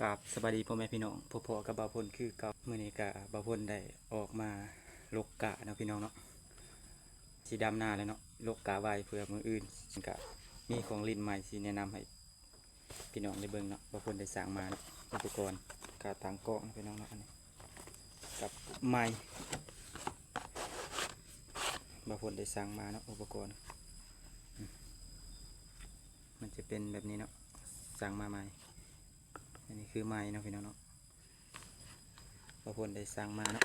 ກາບສະບາຍດີພໍ່ແມ່ພີ່ນ້ອງ ພົບພໍ້ກັບບ່າວພົນຄືເກົ່າ. ມື້ນີ້ກະບ່າວພົນໄດ້ອອກມາຫຼົກກ້າເນາະພີ່ນ້ອງເນາະ ຊິດຳນາແລ້ວເນາະ ຫຼົກກ້າໄວ້ເພື່ອມື້ອື່ນ. ກະມີຂອງຫຼິ້ນໃໝ່ຊິແນະນຳໃຫ້ພີ່ນ້ອງໄດ້ເບິ່ງເນາະ ບ່າວພົນໄດ້ສັ່ງມາເນາະ ອຸປະກອນ ຂາຕັ້ງກ້ອງເນາະພີ່ນ້ອງເນາະ ອັນນີ້ ກັບໄມ ບ່າວພົນໄດ້ສັ່ງມາເນາະ ອຸປະກອນ ອືມ ມັນຈະເປັນແບບນີ້ເນາະ ສັ່ງມາໃໝ່. ອັນນີ້ຄືໄມເນາະພີ່ນ້ອງເນາະ ບ່າວພົນໄດ້ສັ່ງມາເນາະ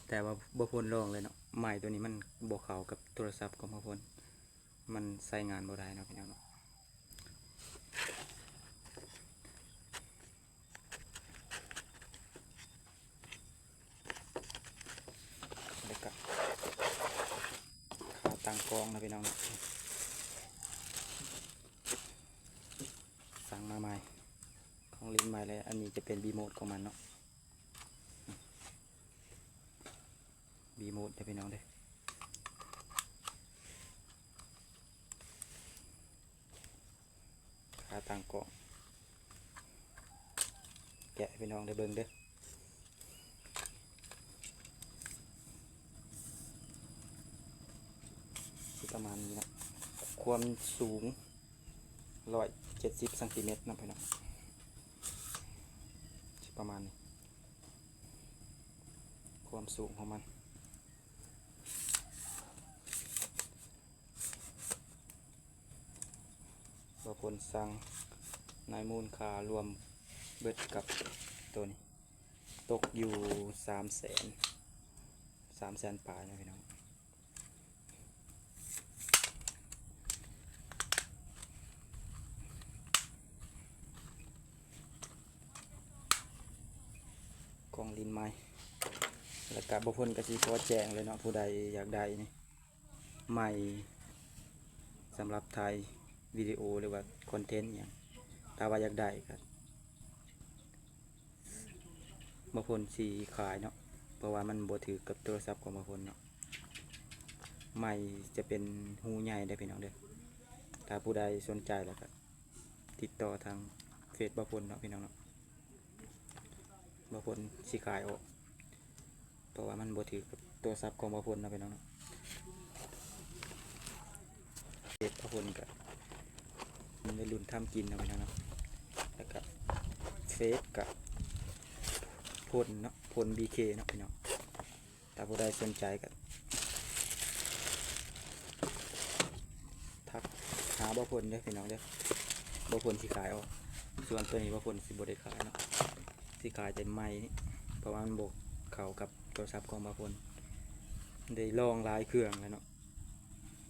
ແຕ່ວ່າບ່າວພົນລອງແລ້ວເນາະ ໄມໂຕນີ້ມັນບໍ່ເຂົ້າກັບໂທລະສັບຂອງບ່າວພົນ ມັນໃຊ້ງານບໍ່ໄດ້ເນາະພີ່ນ້ອງເນາະ. ແລ້ວກະຂາຕັ້ງກ້ອງນະພີ່ນ້ອງ ສັ່ງມາໃໝ່ ຂອງຫຼິ້ນໃໝ່ເລີຍ. ອັນນີ້ຈະເປັນຣີໂມດຂອງມັນເນາະ ຣີໂມດເດີພີ່ນ້ອງເດີ. ຂາຕັ້ງກ້ອງ ແກະໃຫ້ພີ່ນ້ອງໄດ້ເບິ່ງເດີ ຊິປະມານນີ້ເນາະ ຄວາມສູງຮ້ອຍເຈັດສິບຊັງຕີແມັດເນາະພີ່ນ້ອງ ຊິປະມານນີ້ ຄວາມສູງຂອງມັນ. ບ່າວພົນສັ່ງໃນມູນຄ່າລວມເບິດກັບໂຕນີ້ ຕົກຢູ່ສາມແສນ ສາມແສນປາຍນະພີ່ນ້ອງ. ກ້ອງຫຼິ້ນໃໝ່ ແລ້ວກະບ່າວພົນກະຊິຂໍແຈ້ງເລີຍເນາະ ຜູ້ໃດຢາກໄດ້ນີ້ ໄມສຳລັບຖ່າຍວິດີໂອ ຫຼືວ່າຄອນເທັນອີ່ຫຍັງ ຖ້າວ່າຢາກໄດ້ກະ ບ່າວພົນຊິຂາຍເນາະ ເພາະວ່າມັນບໍ່ຖືກກັບໂທລະສັບຂອງບ່າວພົນເນາະ. ໄມຈະເປັນຮູໃຫຍ່ເດີພີ່ນ້ອງເດີ ຖ້າຜູ້ໃດສົນໃຈແລ້ວກະຕິດຕໍ່ທາງເຟສບ່າວພົນເນາະພີ່ນ້ອງເນາະ. ບ່າວພົນຊິຂາຍອອກ ເພາະວ່າມັນບໍ່ຖືກກັບໂທລະສັບຂອງບ່າວພົນເນາະພີ່ນ້ອງເນາະ. ເຟສບ່າວພົນກະມີໄວລຸ້ນທຳກິນເນາະພີ່ນ້ອງເນາະ ແລ້ວກະເຟສກະພົນເນາະ ພົນບີເຄເນາະພີ່ນ້ອງ. ຖ້າຜູ້ໃດສົນໃຈກະທັກຫາບ່າວພົນເດີພີ່ນ້ອງເດີ ບ່າວພົນຊິຂາຍອອກ. ສ່ວນໂຕນີ້ບ່າວພົນຊິບໍ່ໄດ້ຂາຍເນາະ ຊິຂາຍແຕ່ໄມນີ້ ເພາະວ່າມັນບໍ່ເຂົ້າກັບໂທລະສັບຂອງບ່າວພົນ ໄດ້ລອງຫຼາຍເຄື່ອງແລ້ວເນາະ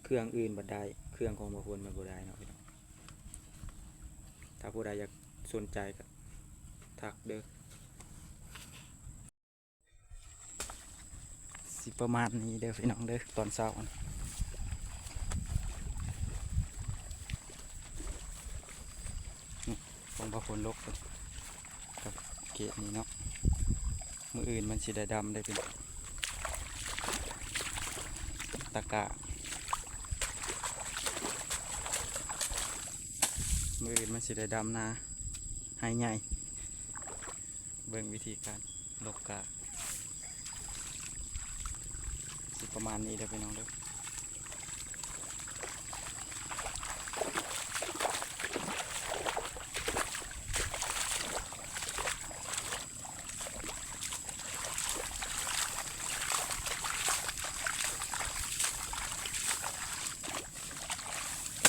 ເຄື່ອງອື່ນບັດໄດ້ ເຄື່ອງຂອງບ່າວພົນມັນບໍ່ໄດ້ເນາະພີ່ນ້ອງ. ຖ້າຜູ້ໃດຢາກສົນໃຈກະທັກເດີ. ຊິປະມານນີ້ເດີພີ່ນ້ອງເດີ ຕອນເຊົ້າ ນີ້ຂອງບ່າວພົນຫຼົກກັບເກດນີ້ເນາະ. ມື້ອື່ນມັນຊິໄດ້ດຳເດີພີ່ນ້ອງ ຕາກ້າ ມື້ອື່ນມັນຊິໄດ້ດຳນາໄຮ່ໃຫຍ່. ເບິ່ງວິທີການຫຼົກກ້າ ຊິປະມານນີ້ເດີພີ່ນ້ອງເດີ.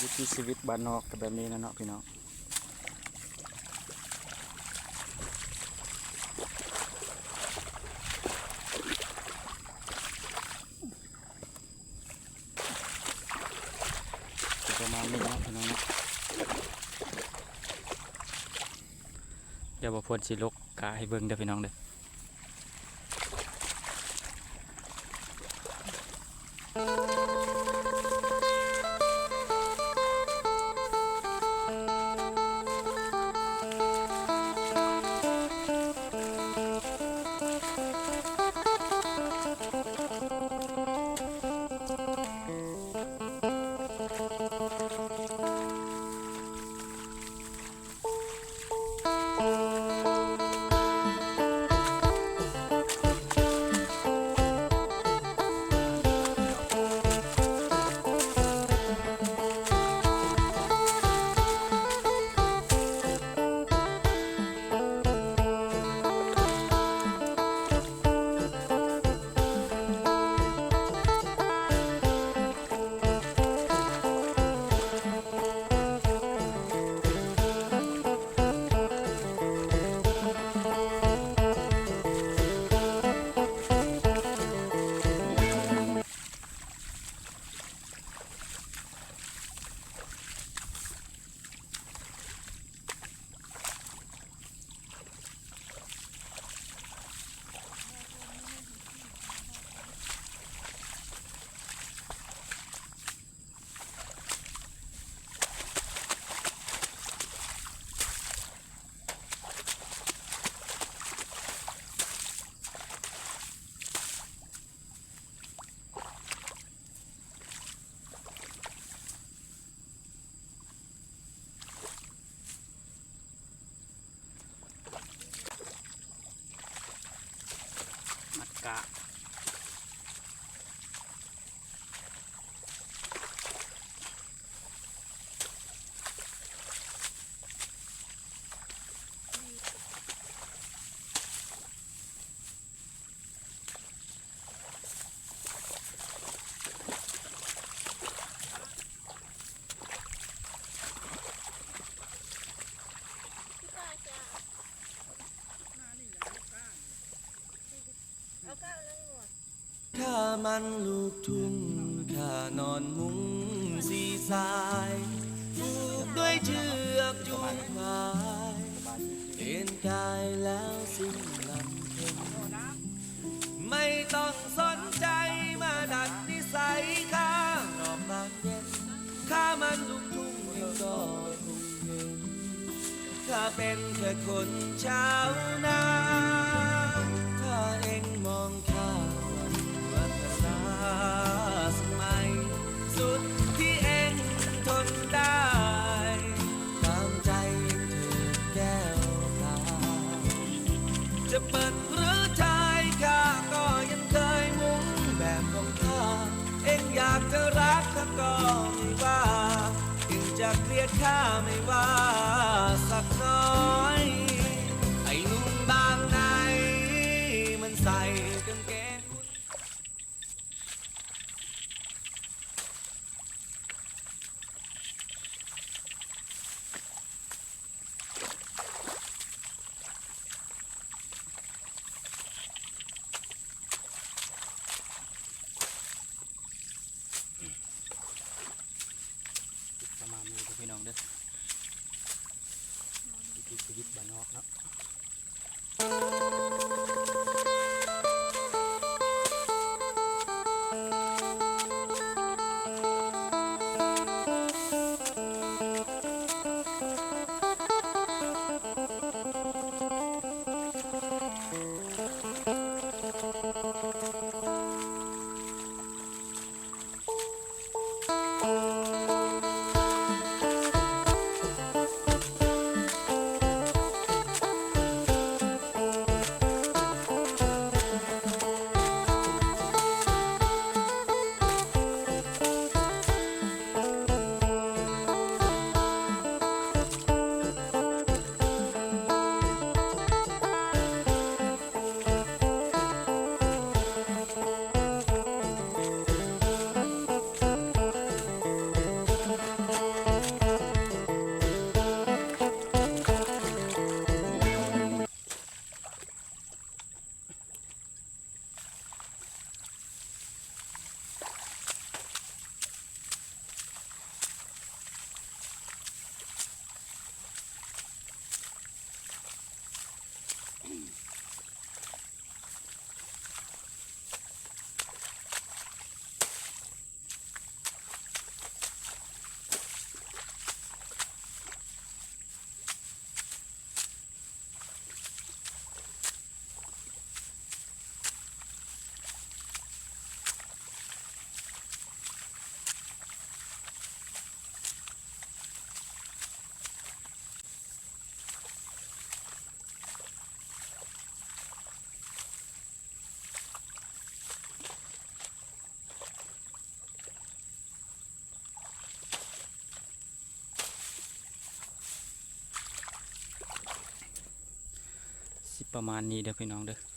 ວິຖີຊີວິດບ້ານນອກກະແບບນີ້ແຫຼະເນາະພີ່ນ້ອງ. ປະມານນີ້ເນາະພີ່ນ້ອງເນາະ. ດຽວບ່າວພົນຊິຫຼົກກ້າໃຫ້ເບິ່ງເດີພີ່ນ້ອງເດີ. ວິຖີຊີວິດບ້ານນອກເນາະພີ່ນ້ອງເນາະ. ຂ້າມັນລູກທຸ່ງ ຂ້ານອນມຸງສີສາຍ ຜູກດ້ວຍເຊືອກຈູງຄວາຍ ເປັນກາຍແລ້ວສິ້ນລຳເພັນ ໄມ່ຕ້ອງສົນໃຈມາດັດນິໄສ ຂ້ານອກບານເຢັນ ຂ້າມັນລູກທຸ່ງແຫ່ງດອກ ຂ້າເປັນແຄ່ຄົນຊາວນາ ຖ້າເອັງມອງຂ້າມາເປັນວັດທະນະສະໄໝ ສຸດທີ່ເອັງທົນໄດ້ ຕາມໃຈເທີດແກ້ວຕາ ຈະເປີດ ຫຼືຖ່າຍ ຂ້າກໍຍັງເຄີຍມຸງແບບຂອງຂ້າ ເອັງຢາກຈະຮັກຂ້າກໍໄມ່ວ່າ ເອັງຈະກຽດຂ້າໄມ່ວ່າສັກໜ້ອຍ ໄອ້ໜຸ່ມບາງໃນ ມັນໃສ່ກາງເກງ ປະມານນີ້ເດີພີ່ນ້ອງເດີ ວິຖີຊີວິດບ້ານນອກເນາະ. ຊິປະມານນີ້ເດີພີ່ນ້ອງເດີ